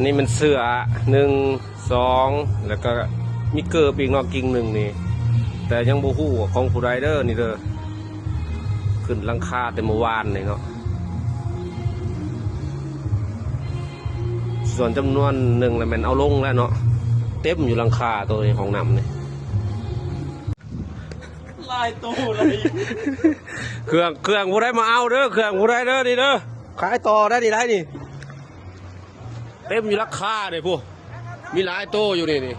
ນີ້ແມ່ນເສື້ອໜຶ່ງ ສອງ ແລ້ວກໍມີເກີບອີກເນາະ ກິ່ງໜຶ່ງນີ້ ແຕ່ຍັງບໍ່ຮູ້ວ່າຂອງຜູ້ໃດເດີນີ້ເດີ. ຂຶ້ນຫຼັງຄາແຕ່ມື້ວານນີ້ເນາະ ສ່ວນຈຳນວນໜຶ່ງລະແມ່ນເອົາລົງແລ້ວເນາະ. ເຕັມຢູ່ຫຼັງຄາໂຕນີ້ ຫ້ອງນ້ຳນີ້ ຫຼາຍໂຕເລີຍ. ເຄື່ອງ ເຄື່ອງຜູ້ໃດມາເອົາເດີ ເຄື່ອງຜູ້ໃດເດີນີ້ເດີ ຂາຍຕໍ່ໄດ້ນີ້ ໄດ້ນີ້. ເຕັມຢູ່ຫຼັງຄາເດ້ພຸ້ນ ມີຫຼາຍໂຕຢູ່ນີ້ນີ້.